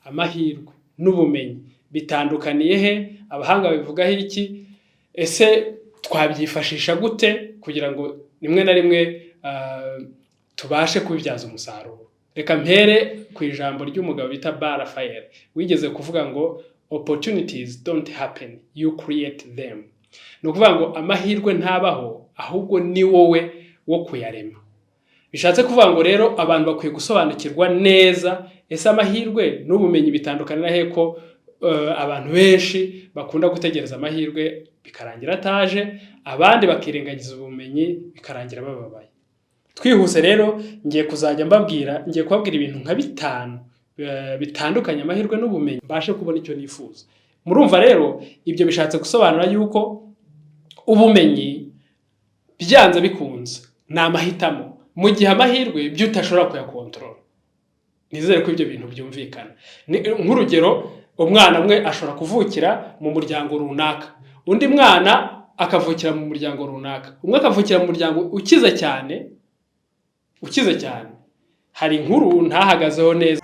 Amahirwe n'ubumenyi bitandukaniye he? Abahanga babivugaho iki? Ese twabyifashisha gute kugira ngo rimwe na rimwe tubashe kubibyaza umusaruro? Reka mpere ku ijambo ry'umugabo bita Bar Refaeli, wigeze kuvuga ngo "Opportunities don't happen, you create them." Ni ukuvuga ngo amahirwe ntabaho, ahubwo ni wowe wo kuyarema. Bishatse kuvuga ngo rero abantu bakwiye gusobanukirwa neza: ese amahirwe n'ubumenyi bitandukanira he, ko abantu benshi bakunda gutegereza amahirwe bikarangira ataje, abandi bakirengagiza ubumenyi bikarangira bababaye? Twihuse rero, ngiye kuzajya mbabwira, ngiye kubabwira ibintu nka bitanu bitandukanye amahirwe n'ubumenyi, mbashe kubona icyo nifuza. Murumva rero, ibyo bishatse gusobanura yuko ubumenyi byanze bikunze ni amahitamo, mu gihe amahirwe byo utashobora kuyakontorora. Nizere ko ibyo bintu byumvikana. Nk'urugero, umwana umwe ashobora kuvukira mu muryango runaka, undi mwana akavukira mu muryango runaka, umwe akavukira mu muryango ukize cyane, ukize cyane. Hari inkuru ntahagazeho neza.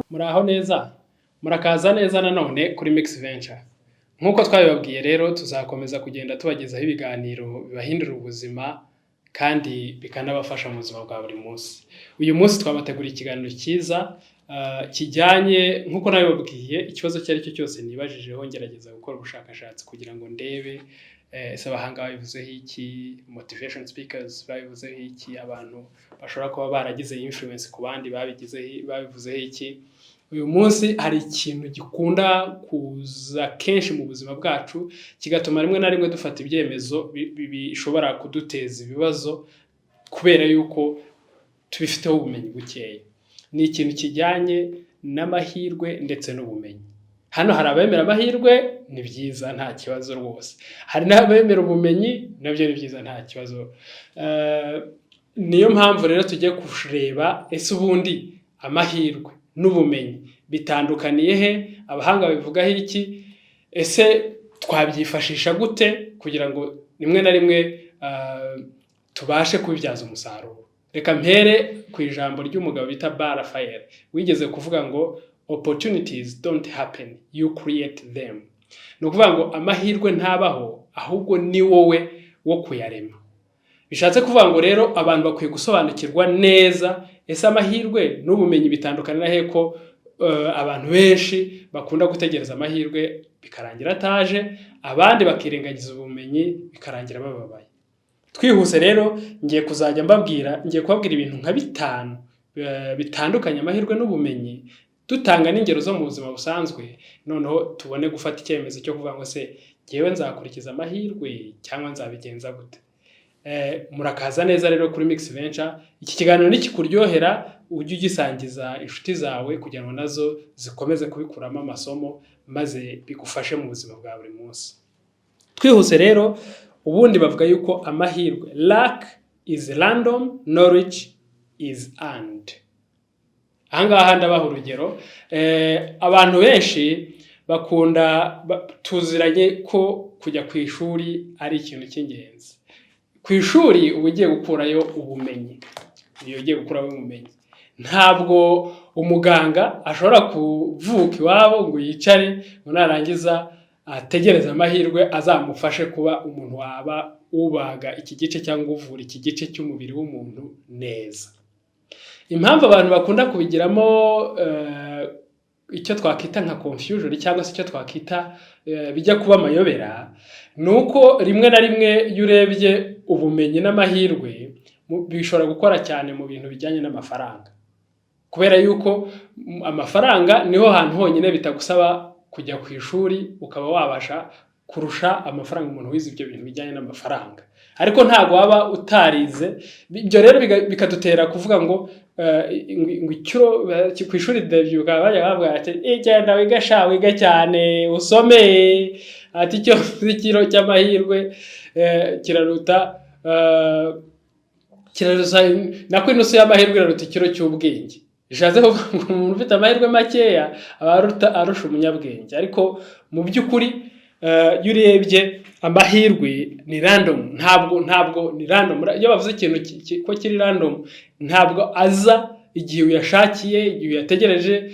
Muraho neza, murakaza neza nanone kuri Mix Venture. Nk'uko twabibabwiye rero, tuzakomeza kugenda tubagezaho ibiganiro bibahindura ubuzima kandi bikanabafasha mu buzima bwa buri munsi. Uyu munsi twabateguriye ikiganiro cyiza kijyanye, nk'uko nabibabwiye, ikibazo icyo ari cyo cyose nibajijeho ngerageza gukora ubushakashatsi kugira ngo ndebe ese abahanga babivuzeho iki, motivation speakers babivuzeho iki, abantu bashobora kuba baragize influence ku bandi babigizeho babivuzeho iki. Uyu munsi hari ikintu gikunda kuza kenshi mu buzima bwacu, kigatuma rimwe na rimwe dufata ibyemezo bishobora kuduteza ibibazo kubera yuko tubifiteho ubumenyi bukeya. Ni ikintu kijyanye n'amahirwe ndetse n'ubumenyi. Hano hari abemera amahirwe, ni byiza, nta kibazo rwose. Hari n'abemera ubumenyi, nabyo ni byiza, nta kibazo. Niyo mpamvu rero tugiye kureba: ese ubundi amahirwe n'ubumenyi bitandukaniye he? Abahanga babivugaho iki? Ese twabyifashisha gute kugira ngo rimwe na rimwe tubashe kubibyaza umusaruro? Reka mpere ku ijambo ry'umugabo bita Bar Refaeli, wigeze kuvuga ngo "Opportunities don't happen, you create them." Ni ukuvuga ngo amahirwe ntabaho, ahubwo ni wowe wo kuyarema. Bishatse kuvuga ngo rero abantu bakwiye gusobanukirwa neza: ese amahirwe n'ubumenyi bitandukanira he, ko abantu benshi bakunda gutegereza amahirwe bikarangira ataje, abandi bakirengagiza ubumenyi bikarangira bababaye? Twihuse rero, ngiye kuzajya mbabwira, ngiye kubabwira ibintu nka bitanu bitandukanye amahirwe n'ubumenyi, dutanga n'ingero zo mu buzima busanzwe, noneho tubone gufata icyemezo cyo kuvuga ngo se ngewe nzakurikiza amahirwe cyangwa nzabigenza gute? Murakaza neza rero kuri Mix Venture. Iki kiganiro nikikuryohera, ujye ugisangiza inshuti zawe kugira ngo nazo zikomeze kubikuramo amasomo, maze bigufashe mu buzima bwa buri munsi. Twihuse rero, ubundi bavuga yuko amahirwe, luck is random, knowledge is earned. Ahangaha ndabaha urugero. Abantu benshi bakunda tuziranye ko kujya ku ishuri ari ikintu cy'ingenzi. Ku ishuri uba ugiye gukurayo ubumenyi. Iyo ugiye gukurayo ubumenyi, ntabwo umuganga ashobora kuvuka iwabo ngo yicare, ngo narangiza ategereze amahirwe azamufashe kuba umuntu waba ubaga iki gice cyangwa uvura iki gice cy'umubiri w'umuntu neza. Impamvu abantu bakunda kubigiramo icyo twakwita nka confusion, cyangwa se icyo twakwita bijya kuba amayobera, ni uko rimwe na rimwe iyo urebye ubumenyi n'amahirwe bishobora gukora cyane mu bintu bijyanye n'amafaranga, kubera yuko amafaranga niho hantu honyine bitagusaba kujya ku ishuri ukaba wabasha kurusha amafaranga umuntu wize ibyo bintu bijyanye n'amafaranga, ariko ntabwo waba utarize. Ibyo rero bikadutera kuvuga ngo ikiro ku ishuri, ndabyibuka bajya bavuga ati "Genda wiga sha, wiga cyane, usome," ati "icyo ikiro cy'amahirwe kiraruta kiraruta, nako inusu y'amahirwe iraruta ikiro cy'ubwenge." Bishatse kuvuga ngo umuntu ufite amahirwe makeya aba arusha umunyabwenge, ariko mu by'ukuri Iyo urebye, amahirwe ni random. Ntabwo ni random. Iyo bavuze ikintu ko kiri random, ntabwo aza igihe uyashakiye, igihe uyategereje,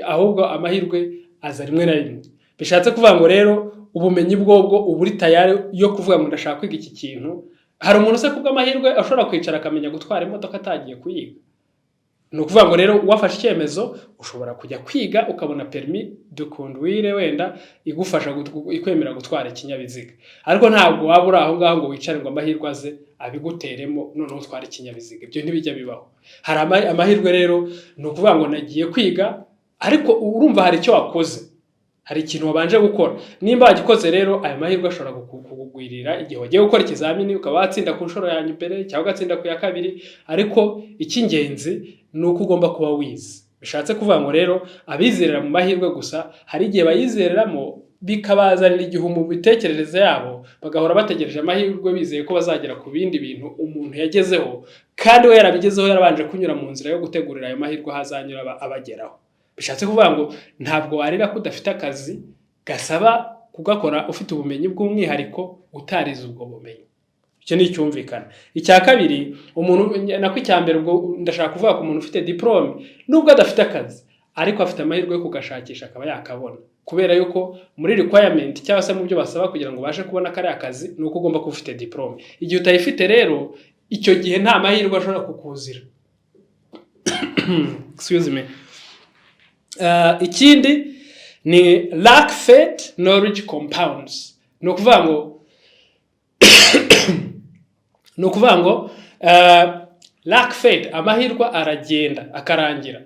ahubwo amahirwe aza rimwe na rimwe. Bishatse kuvuga ngo rero ubumenyi bwobwo uba uri tayari yo kuvuga ngo ndashaka kwiga iki kintu. Hari umuntu se kubw'amahirwe ashobora kwicara akamenya gutwara imodoka atagiye kuyiga? Ni ukuvuga ngo rero wafashe icyemezo, ushobora kujya kwiga ukabona permis de conduire, wenda igufasha ikwemera gutwara ikinyabiziga, ariko ntabwo waba uri aho ngaho ngo wicare ngo amahirwe aze abiguteremo noneho utware ikinyabiziga. Ibyo ntibijya bibaho. Hari amahirwe rero, ni ukuvuga ngo nagiye kwiga, ariko urumva hari icyo wakoze, hari ikintu wabanje gukora. Nimba wagikoze rero, ayo mahirwe ashobora kukugwirira igihe wagiye gukora ikizamini, ukaba watsinda ku nshuro ya mbere cyangwa ugatsinda ku ya kabiri. Ariko icy'ingenzi ni uko ugomba kuba wize. Bishatse kuvuga ngo rero abizerera mu mahirwe gusa, hari igihe bayizereramo bikabazanira igihu mu mitekerereze yabo, bagahora bategereje amahirwe, bizeye ko bazagera ku bindi bintu umuntu yagezeho, kandi we yarabigezeho yarabanje kunyura mu nzira yo gutegurira ayo mahirwe aho azanyura abageraho. Bishatse kuvuga ngo ntabwo warira ko udafite akazi gasaba kugakora ufite ubumenyi bw'umwihariko utarize ubwo bumenyi. Icyo ni icyumvikana. Icya kabiri, umuntu, nako icya mbere, ubwo ndashaka kuvuga ku muntu ufite diporome, nubwo adafite akazi, ariko afite amahirwe yo kugashakisha akaba yakabona, kubera yuko muri requirement cyangwa se mu byo basaba kugira ngo ubashe kubona kariya kazi ni uko ugomba kuba ufite diporome. Igihe utayifite rero, icyo gihe nta mahirwe ashobora kukuzira. Excuse me. Ikindi ni luck fade, knowledge compounds. Ni ukuvuga ngo luck fade, amahirwe aragenda akarangira,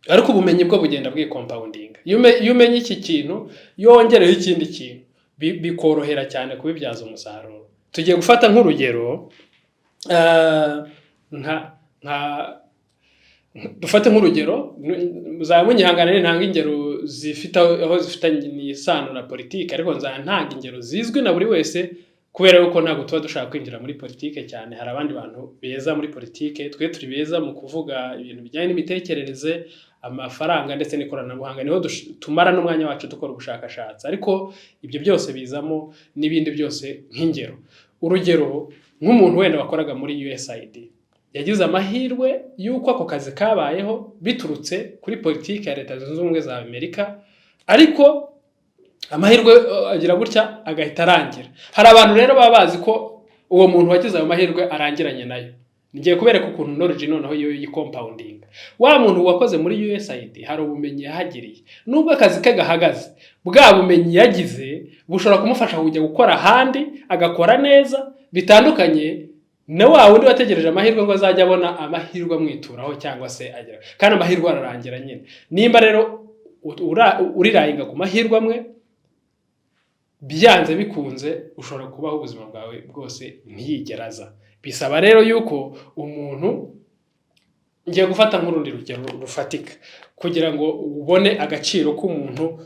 ariko ubumenyi bwo bugenda bwicompoundinga. Iyo umenye iki kintu, yongereho ikindi kintu, bikorohera cyane kubibyaza umusaruro. Tugiye gufata nk'urugero, nka dufate nk'urugero, muzaba munyihanganire ntanga ingero zifite aho zifitanye isano na politiki, ariko nzaba ntanga ingero zizwi na buri wese, kubera yuko ntabwo tuba dushaka kwinjira muri politiki cyane. Hari abandi bantu beza muri politiki. Twe turi beza mu kuvuga ibintu bijyanye n'imitekerereze, amafaranga ndetse n'ikoranabuhanga. Niho tumara n'umwanya wacu dukora ubushakashatsi, ariko ibyo byose bizamo n'ibindi byose nk'ingero. Urugero, nk'umuntu wenda wakoraga muri USAID, yagize amahirwe y'uko ako kazi kabayeho biturutse kuri politiki ya Leta Zunze Ubumwe za Amerika, ariko amahirwe agira gutya agahita arangira. Hari abantu rero baba bazi ko uwo muntu wagize ayo mahirwe arangiranye nayo. Ngiye kubereka ukuntu knowledge noneho yo yicompoundinga. Wa muntu wakoze muri USAID, hari ubumenyi yahagiriye. Nubwo akazi ke gahagaze, bwa bumenyi yagize bushobora kumufasha kujya gukora ahandi agakora neza, bitandukanye na wa wundi wategereje amahirwe ngo azajye abona amahirwe amwituraho cyangwa se agera. Kandi amahirwe ararangira nyine. Nimba rero urelyinga ku mahirwe amwe, byanze bikunze ushobora kubaho ubuzima bwawe bwose ntiyigere aza. Bisaba rero yuko umuntu, ngiye gufata nk'urundi rugero rufatika kugira ngo ubone agaciro k'umuntu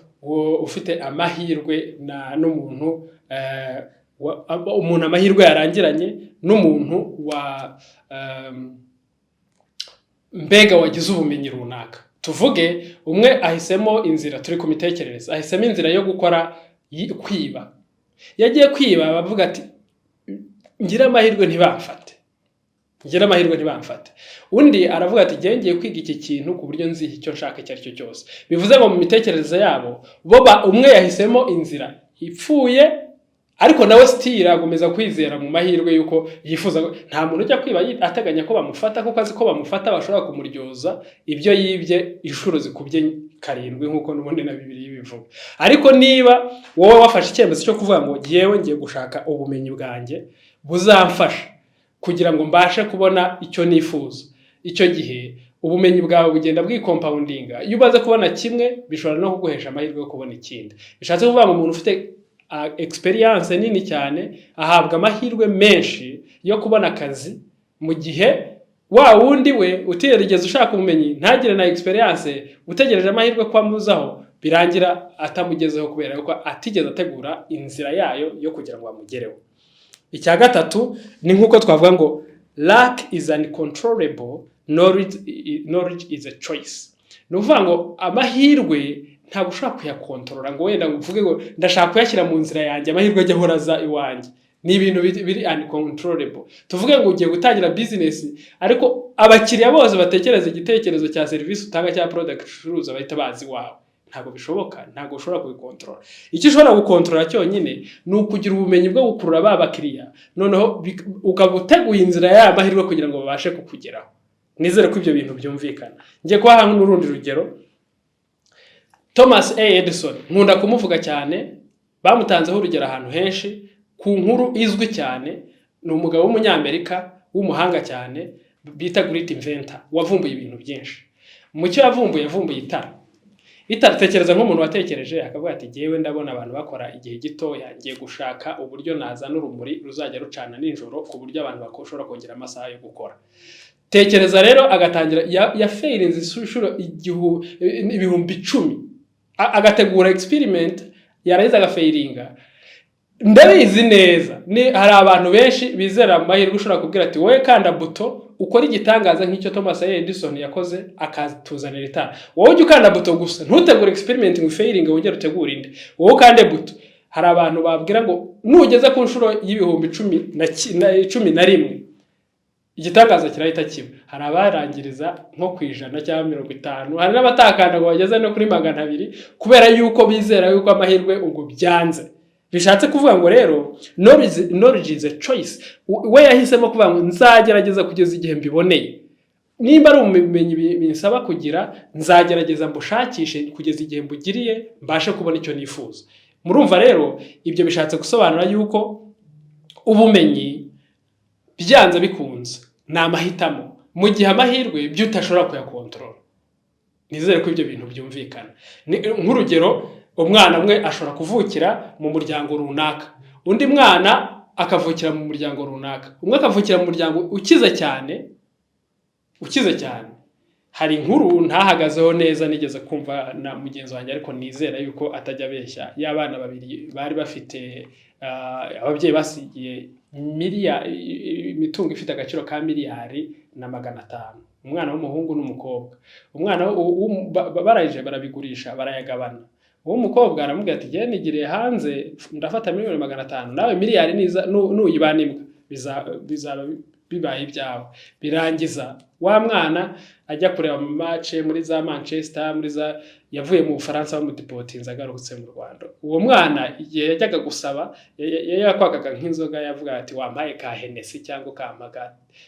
ufite amahirwe na n'umuntu umuntu amahirwe yarangiranye, n'umuntu wa mbega wagize ubumenyi runaka. Tuvuge umwe ahisemo inzira, turi ku mitekerereze, ahisemo inzira yo gukora kwiba. Yagiye kwiba, bavuga ati ngira amahirwe ntibamfate, ngira amahirwe ntibamfate. Undi aravuga ati ngiye ngiye kwiga iki kintu ku buryo nziha icyo nshaka icyo ari cyo cyose. Bivuze ngo mu mitekerereze yabo bo umwe yahisemo inzira ipfuye, ariko nawe still agomeza kwizera mu mahirwe y'uko yifuza. Nta muntu ujya kwiba ateganya ko bamufata, kuko azi ko bamufata bashobora kumuryoza ibyo yibye inshuro zikubye karindwi, nk'uko n'ubundi na Bibiliya ibivuga. Ariko niba wowe wafashe icyemezo cyo kuvuga ngo ngewe ngiye gushaka ubumenyi bwanjye buzamfasha kugira ngo mbashe kubona icyo nifuza, icyo gihe ubumenyi bwawe bugenda bwicompoundinga. Iyo umaze kubona kimwe, bishobora no kuguhesha amahirwe yo kubona ikindi. Bishatse kuvuga ngo umuntu ufite experience nini cyane ahabwa amahirwe menshi yo kubona akazi, mu gihe wa wundi we utarigeze ushaka ubumenyi, ntagire na experience, utegereje amahirwe ko amuzaho, birangira atamugezeho kubera ko atigeze ategura inzira yayo yo kugira ngo amugereho. Icya gatatu ni nk'uko twavuga ngo luck is uncontrollable, knowledge is a choice. Ni ukuvuga ngo amahirwe ntabwo ushobora kuyakontorora. ntabwo ushobora kuyakontorora ngo wenda ngo uvuge ngo ndashaka kuyashyira mu nzira yanjye, amahirwe ajya ahora aza iwanjye. Ni ibintu biri uncontrollable. Tuvuge ngo ugiye gutangira business, ariko abakiriya bose batekereza igitekerezo cya serivisi utanga cyangwa product ucuruza bahita bazi iwawe. Ntabwo bishoboka, ntabwo ushobora kubikontorora. Icyo ushobora gukontorora cyonyine ni ukugira ubumenyi bwo gukurura ba bakiriya, noneho ukaba uteguye inzira y'aya mahirwe kugira ngo babashe kukugeraho. Nizere ko ibyo bintu byumvikana. Ngiye kubaha n'urundi rugero. Thomas A Edison, nkunda kumuvuga cyane, bamutanzeho urugero ahantu henshi ku nkuru izwi cyane. Ni umugabo w'Umunyamerika w'umuhanga cyane bita great inventor, wavumbuye ibintu byinshi. Mu cyo yavumbuye, yavumbuye itara. Itara, tekereza nk'umuntu watekereje akavuga ati: "Jyewe ndabona abantu bakora igihe gitoya, ngiye gushaka uburyo nazana urumuri ruzajya rucana nijoro ku buryo abantu bashobora kongera amasaha yo gukora." Tekereza rero agatangira, ya failinze inshuro 10,000, agategura experiment, yarangiza agafailinga. Ndabizi neza ni hari abantu benshi bizera mu mahirwe, ushobora kubwira ati: "Wowe kanda buto ukore igitangaza nk'icyo Thomas A Edison yakoze akatuzanira itara. Wowe ujya ukanda buto gusa, ntutegure experiment ngo ifailinge wongere utegure indi, wowe ukande buto." Hari abantu babwira ngo nugeze ku nshuro y'ibihumbi cumi na 11 igitangaza kirahita kiba. Hari abarangiriza nko ku 100 cyangwa 50, hari n'abatakanda ngo bageze no kuri 200, kubera yuko bizera yuko amahirwe ubwo byanze. Bishatse kuvuga ngo rero knowledge is a choice. We yahisemo kuvuga ngo nzagerageza kugeza igihe mbiboneye. Nimba ari ubumenyi binsaba kugira, nzagerageza mbushakishe kugeza igihe mbugiriye, mbashe kubona icyo nifuza. Murumva rero, ibyo bishatse gusobanura yuko ubumenyi byanze bikunze ni amahitamo, mu gihe amahirwe byo utashobora kuyakontorora. Nizere ko ibyo bintu byumvikana. Nk'urugero, umwana umwe ashobora kuvukira mu muryango runaka, undi mwana akavukira mu muryango runaka, umwe akavukira mu muryango ukize cyane, ukize cyane. Hari inkuru ntahagazeho neza nigeze kumva na mugenzi wanjye, ariko nizera yuko atajya abeshya, y'abana babiri bari bafite ababyeyi basigiye imitungo ifite agaciro ka miliyari na 500, umwana w'umuhungu n'umukobwa. Umwana barangije barabigurisha, barayagabana. Uw'umukobwa aramubwira ati: "Jyewe nigiriye hanze, ndafata miliyoni 500, nawe miliyari niza nuyibana imbwa bizaba bibaye ibyawe." Birangiza wa mwana ajya kureba mu match muri za Manchester, muri za yavuye mu Bufaransa bamudeportinze, agarutse mu Rwanda. Uwo mwana igihe yajyaga gusaba, yakwakaga nk'inzoga, yavuga ati: "Wampaye ka Hennessy cyangwa ukampa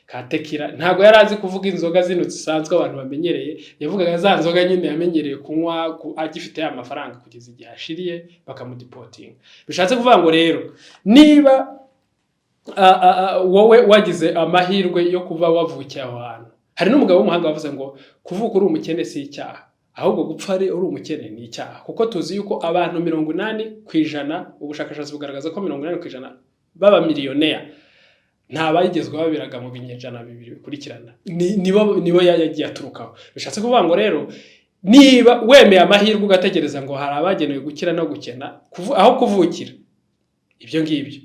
ka tequila." Ntabwo yari azi kuvuga inzoga zino zisanzwe abantu bamenyereye, yavugaga za nzoga nyine yamenyereye kunywa agifite ya mafaranga, kugeza igihe ashiriye bakamudeportinga. Bishatse kuvuga ngo rero niba wowe wagize amahirwe yo kuba wavukiye aho hantu. Hari n'umugabo w'umuhanga wavuze ngo kuvuka uri umukene si icyaha, ahubwo gupfa uri umukene ni icyaha, kuko tuzi yuko abantu 80%, ubushakashatsi bugaragaza ko 80% b'abamiliyoneri nta bayigezweho babiraga mu binyejana 2 bikurikirana. Nibo yagiye aturukaho. Bishatse kuvuga ngo rero niba wemeye amahirwe, ugategereza ngo hari abagenewe gukira no gukena aho kuvukira, ibyo ngibyo.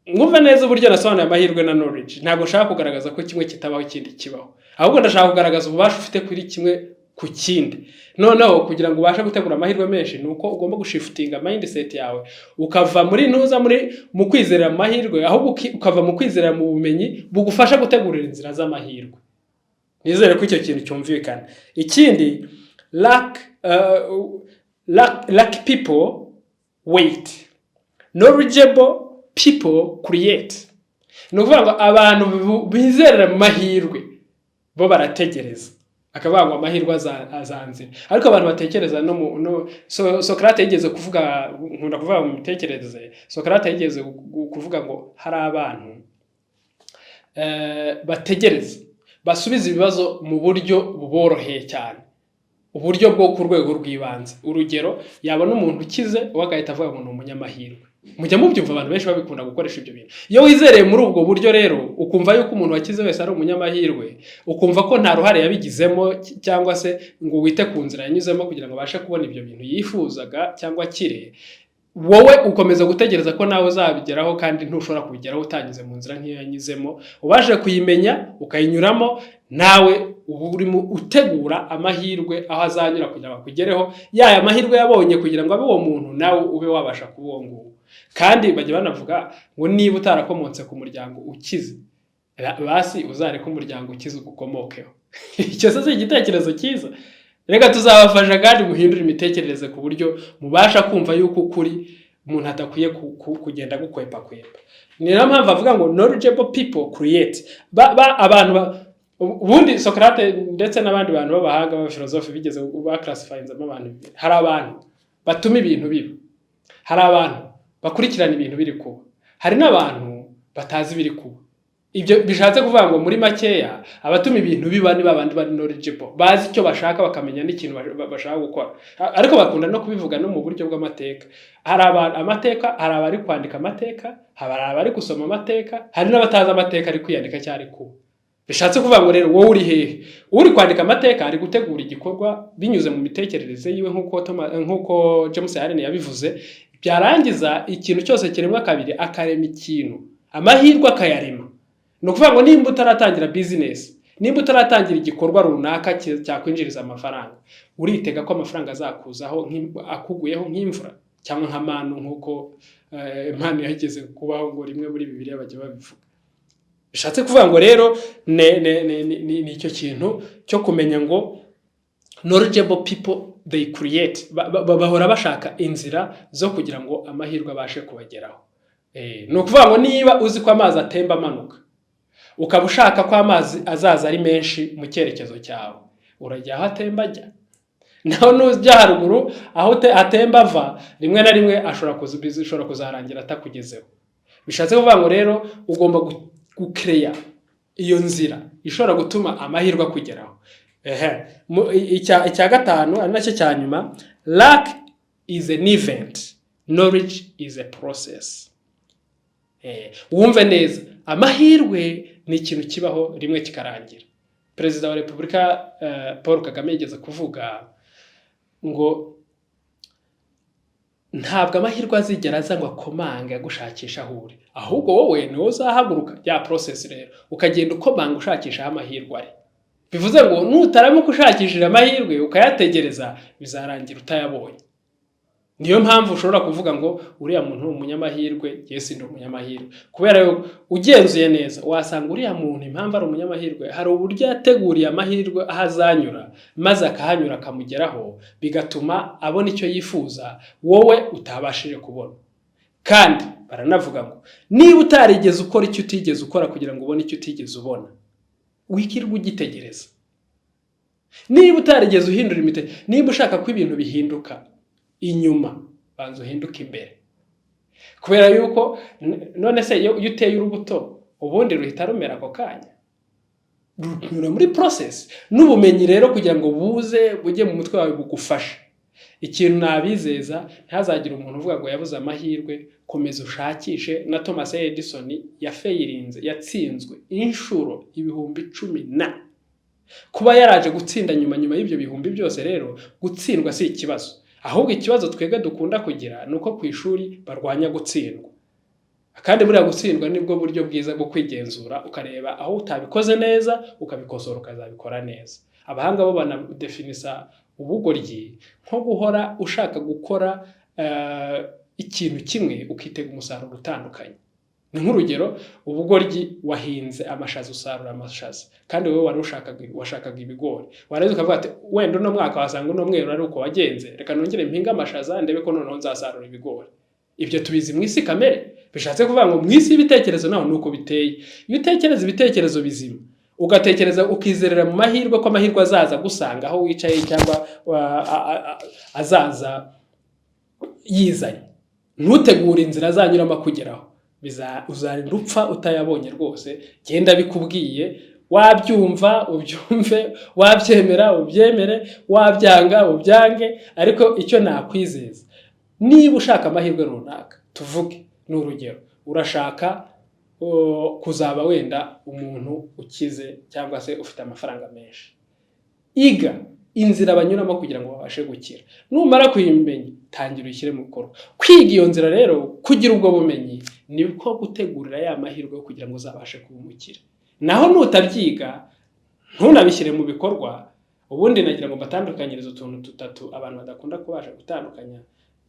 Mwumve neza uburyo nasobanuye amahirwe na knowledge. Ntabwo nshaka kugaragaza ko kimwe kitabaho ikindi kibaho, ahubwo ndashaka kugaragaza ububasha ufite kuri kimwe ku kindi. Noneho kugira ngo ubashe gutegura amahirwe menshi, ni uko ugomba gushiftinga mindset yawe, ukava muri ntuza muri mu kwizerera amahirwe, ahubwo ukava mu kwizerera mu bumenyi bugufasha gutegurira inzira z'amahirwe. Nizere ko icyo kintu cyumvikana. Ikindi, luck people wait, knowledgeable people create. Ni ukuvuga ngo abantu bizerera mu mahirwe bo barategereza, akavuga ngo amahirwe azanzira, ariko abantu batekereza no mu no so, Socrate yigeze kuvuga, nkunda kuvuga mu mitekerereze, Socrate yigeze kuvuga ngo hari abantu bategereza, basubiza ibibazo mu buryo buboroheye cyane, uburyo bwo ku rwego rw'ibanze. Urugero, yabona umuntu ukize, we agahita avuga ngo ni umunyamahirwe. Mujya mubyumva, abantu benshi babikunda gukoresha ibyo bintu. Iyo wizereye muri ubwo buryo rero, ukumva yuko umuntu wakize wese ari umunyamahirwe, ukumva ko nta ruhare yabigizemo cyangwa se ngo wite ku nzira yanyuzemo kugira ngo abashe kubona ibyo bintu yifuzaga cyangwa akire. Wowe ukomeza gutegereza ko nawe uzabigeraho, kandi ntushobora kubigeraho utanyuze mu nzira nk'iyo yanyuzemo. Ubashe kuyimenya, ukayinyuramo, nawe uba urimo utegura amahirwe aho azanyura kugira ngo akugereho, yaya mahirwe yabonye kugira ngo abe uwo muntu, nawe ube wabasha kuba uwo nguwo. Kandi bajya banavuga ngo niba utarakomotse ku muryango ukize, basi uzareke umuryango ukize ugukomokeho. Icyo se si igitekerezo cyiza? Reka tuzabafasha kandi muhindure imitekerereze ku buryo mubasha kumva yuko ukuri umuntu adakwiye kugenda gukwepa kwepa. Ni nayo mpamvu avuga ngo "Knowledgeable people create." Abantu ubundi Socrate ndetse n'abandi bantu b'abahanga b'abafilozofe bigeze baclassifyinzemo abantu bibiri: hari abantu batuma ibintu biba, hari abantu bakurikirana ibintu biri kuba, hari n'abantu batazi ibiri kuba. Ibyo bishatse kuvuga ngo muri makeya, abatuma ibintu biba ni babandi bari knowledgeable, bazi icyo bashaka, bakamenya n'ikintu bashaka gukora. Ariko bakunda no kubivuga no mu buryo bw'amateka. Hari abantu amateka, hari abari kwandika amateka, hari abari gusoma amateka, hari n'abatazi amateka ari kwiyandika cyangwa ari kuba. Bishatse kuvuga ngo rero wowe uri hehe? Uri kwandika amateka ari gutegura igikorwa binyuze mu mitekerereze yiwe, nk'uko James Allen yabivuze. Byarangiza, ikintu cyose kiremwa kabiri, akarema ikintu, amahirwe akayarema. Ni ukuvuga ngo nimba utaratangira business, nimba utaratangira igikorwa runaka cyakwinjiriza amafaranga, uritega ko amafaranga azakuzaho akuguyeho nk'imvura cyangwa nka manu, nk'uko manu yageze kubaho ngo rimwe muri Bibiliya bajya babivuga? Bishatse kuvuga ngo rero ni icyo kintu cyo kumenya ngo knowledgeable people, they create. Bahora bashaka inzira zo kugira ngo amahirwe abashe kubageraho. Ni ukuvuga ngo niba uzi ko amazi atemba amanuka, ukaba ushaka ko amazi azaza ari menshi mu cyerekezo cyawe, urajya aho atemba ajya. Naho nujya haruguru aho atemba ava, rimwe na rimwe ashobora bishobora kuzarangira atakugezeho. Bishatse kuvuga ngo rero ugomba gukereya iyo nzira ishobora gutuma amahirwe akugeraho. Ehe. Icya gatanu, ari nacyo cya nyuma: luck is an event, knowledge is a process. Wumve neza, amahirwe ni ikintu kibaho rimwe kikarangira. Perezida wa Repubulika Paul Kagame yigeze kuvuga ngo ntabwo amahirwe azigera aza ngo akomange agushakisha aho uri, ahubwo wowe niwo uzahaguruka, ya process rero, ukagenda ukomanga ushakisha aho amahirwe ari. Bivuze ngo nutaramuka ushakishije amahirwe ukayategereza, bizarangira utayabonye. Niyo mpamvu ushobora kuvuga ngo uriya muntu ni umunyamahirwe, njye sindi umunyamahirwe, kubera yuko ugenzuye neza wasanga uriya muntu impamvu ari umunyamahirwe, hari uburyo yateguriye amahirwe aho azanyura, maze akahanyura akamugeraho, bigatuma abona icyo yifuza wowe utabashije kubona. Kandi baranavuga ngo niba utarigeze ukora icyo utigeze ukora kugira ngo ubone icyo utigeze ubona, wikirwa ugitegereza. Niba utarigeze uhindura imite, niba ushaka ko ibintu bihinduka inyuma, banza uhinduke imbere. Kubera yuko none se iyo uteye urubuto, ubundi ruhita rumera ako kanya? Runyura muri process. N'ubumenyi rero, kugira ngo buze bujye mu mutwe wawe bugufashe. Ikintu nabizeza, ntihazagire umuntu uvuga ngo yabuze amahirwe. Komeza ushakishe. Na Thomas Edison yafailinze, yatsinzwe inshuro 10,000 na kuba yaraje gutsinda nyuma y'ibyo bihumbi byose. Rero gutsindwa si ikibazo, ahubwo ikibazo twebwe dukunda kugira ni uko ku ishuri barwanya gutsindwa. Kandi buriya gutsindwa nibwo buryo bwiza bwo kwigenzura, ukareba aho utabikoze neza, ukabikosora, ukazabikora neza. Abahanga bo banadefinisa ubugoryi nko guhora ushaka gukora ikintu kimwe ukitega umusaruro utandukanye. Ni nk'urugero, ubugoryi: wahinze amashaza, usarura amashaza, kandi wowe wari washakaga ibigori. Warangiza ukavuga ati wenda uno mwaka wasanga uno mwero ari uko wagenze, reka nongere mpinge amashaza ndebe ko noneho nzasarura ibigori. Ibyo tubizi mu isi kamere. Bishatse kuvuga ngo mu isi y'ibitekerezo naho ni uko biteye. Iyo utekereza ibitekerezo bizima, ugatekereza, ukizerera mu mahirwe, ko amahirwe azaza agusanga aho wicaye cyangwa azaza yizanye, ntutegure inzira azanyuramo akugeraho, uzarinda upfa utayabonye rwose. Genda bikubwiye, wabyumva ubyumve, wabyemera ubyemere, wabyanga ubyange. Ariko icyo nakwizeza, niba ushaka amahirwe runaka, tuvuge ni urugero, urashaka kuzaba wenda umuntu ukize cyangwa se ufite amafaranga menshi, iga. inzira banyuramo kugira ngo babashe gukira. Numara kuyimenya, tangira uyishyire mu bikorwa. Kwiga iyo nzira rero, kugira ubwo bumenyi, niko gutegurira ya mahirwe yo kugira ngo uzabashe kuba umukire. Naho nutabyiga, ntunabishyire mu bikorwa. Ubundi nagira ngo mbatandukanyirize utuntu tutatu abantu badakunda kubasha gutandukanya,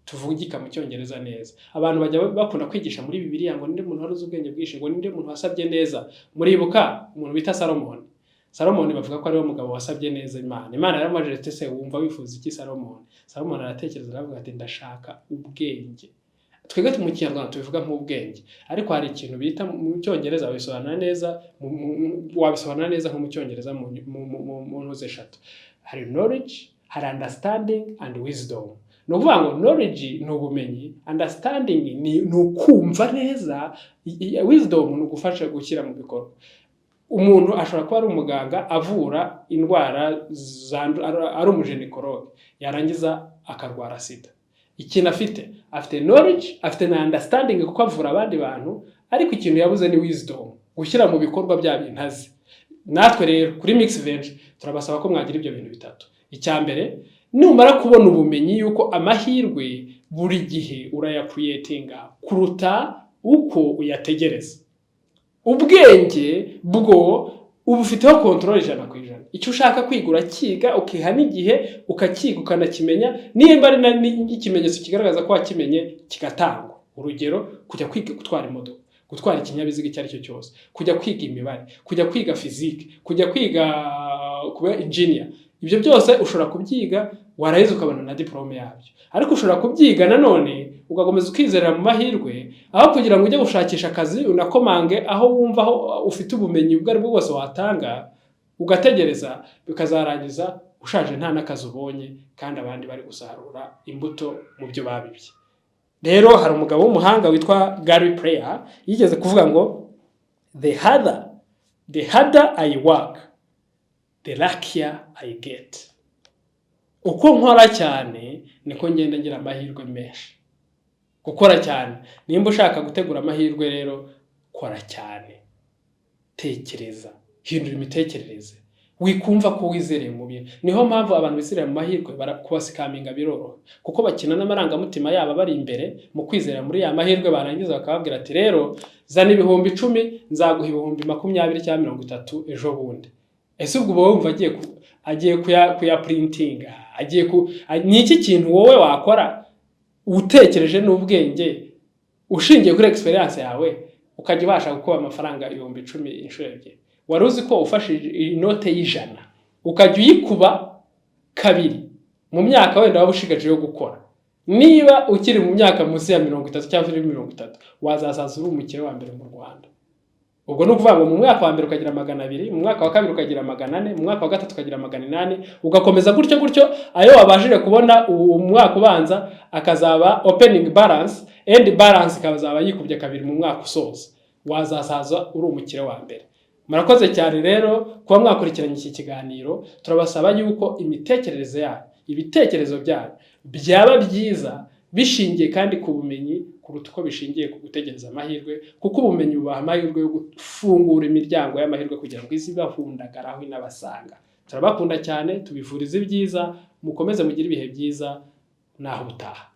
tuvugika mu Cyongereza neza. Abantu bajya bakunda kwigisha muri Bibiliya ngo ninde muntu wari uzi ubwenge bwinshi, ngo ninde muntu wasabye neza. Muribuka umuntu bita Salomoni? Salomoni bavuga ko ariwe mugabo wasabye neza Imana. Imana yaramubajije ati: "Ese wumva wifuza iki, Salomoni?" Salomoni aratekereza, aravuga ati: "Ndashaka ubwenge." Twebwe mu Kinyarwanda tubivuga nk'ubwenge, ariko hari ikintu bita mu Cyongereza, wabisobanura neza wabisobanura neza nko mu Cyongereza mu ntuze eshatu: hari knowledge, hari understanding and wisdom. Ni ukuvuga ngo knowledge ni ubumenyi, understanding ni ukumva neza, wisdom ni ugufasha gushyira mu bikorwa. Umuntu ashobora kuba ari umuganga avura indwara ari umugynécologue, yarangiza akarwara sida. Ikintu afite, afite knowledge, afite na understanding kuko avura abandi bantu, ariko ikintu yabuze ni wisdom, gushyira mu bikorwa bya bintu azi. Natwe rero kuri Mix Venture turabasaba ko mwagira ibyo bintu bitatu. Icya mbere, numara kubona ubumenyi yuko amahirwe buri gihe urayacreatinga kuruta uko uyategereza, ubwenge bwo uba ufiteho control 100%. Icyo ushaka kwiga urakiga, ukiha n'igihe ukakiga, ukanakimenya. Nimba ari n'ikimenyetso kigaragaza ko wakimenye kigatangwa, urugero kujya kwiga gutwara imodoka, gutwara ikinyabiziga icyo ari cyo cyose, kujya kwiga imibare, kujya kwiga fizike, kujya kwiga kuba engineer, ibyo byose ushobora kubyiga warangiza ukabona na diplôme yabyo. Ariko ushobora kubyiga nanone ugakomeza ukizerera mu mahirwe, aho kugira ngo ujye gushakisha akazi unakomange aho wumva aho ufite ubumenyi ubwo ari bwo bwose watanga, ugategereza bikazarangiza ushaje nta n'akazi ubonye, kandi abandi bari gusarura imbuto mu byo babibye. Rero hari umugabo w'umuhanga witwa Gary Player yigeze kuvuga ngo "The harder I work, the luckier I get." Uko nkora cyane niko ngenda ngira amahirwe menshi. Gukora cyane, nimba ushaka gutegura amahirwe rero, kora cyane, tekereza, hindura imitekerereze, wikumva ko wizereye mu bintu. Niho mpamvu abantu bizerera mu mahirwe kubascaminga biroroha, kuko bakina n'amarangamutima yabo bari imbere mu kwizera muri ya mahirwe. Barangiza bakababwira ati: "Rero zana 10,000, nzaguha 20,000 cyangwa 30 ejo bundi." Ese ubwo uba wumva agiye kuyaprintinga? Agiye ku ni iki kintu wowe wakora utekereje n'ubwenge, ushingiye kuri experience yawe, ukajya ubasha gukuba amafaranga 10,000 inshuro ebyiri? Wari uzi ko ufashe inote y'100 ukajya uyikuba kabiri mu myaka wenda waba ushigaje yo gukora, niba ukiri mu myaka munsi ya 30 cyangwa uri 30, wazasaza uri umukire wa mbere mu Rwanda? Ubwo ni ukuvuga ngo mu mwaka wa mbere ukagira 200, mu mwaka wa kabiri ukagira 400, mu mwaka wa gatatu ukagira 800, ugakomeza gutyo gutyo. Ayo wabashije kubona uwo mwaka ubanza akazaba opening balance, end balance ikazaba yikubye kabiri mu mwaka usoza. Wazasaza uri umukire wa mbere. Murakoze cyane rero kuba mwakurikiranye iki kiganiro. Turabasaba yuko imitekerereze yanyu, ibitekerezo byanyu byaba byiza, bishingiye kandi ku bumenyi kuruta uko bishingiye ku gutegereza amahirwe, kuko ubumenyi bubaha amahirwe yo gufungura imiryango y'amahirwe kugira ngo ize ibahundagaraho inabasanga. Turabakunda cyane, tubifuriza ibyiza, mukomeze mugire ibihe byiza. Naho ubutaha.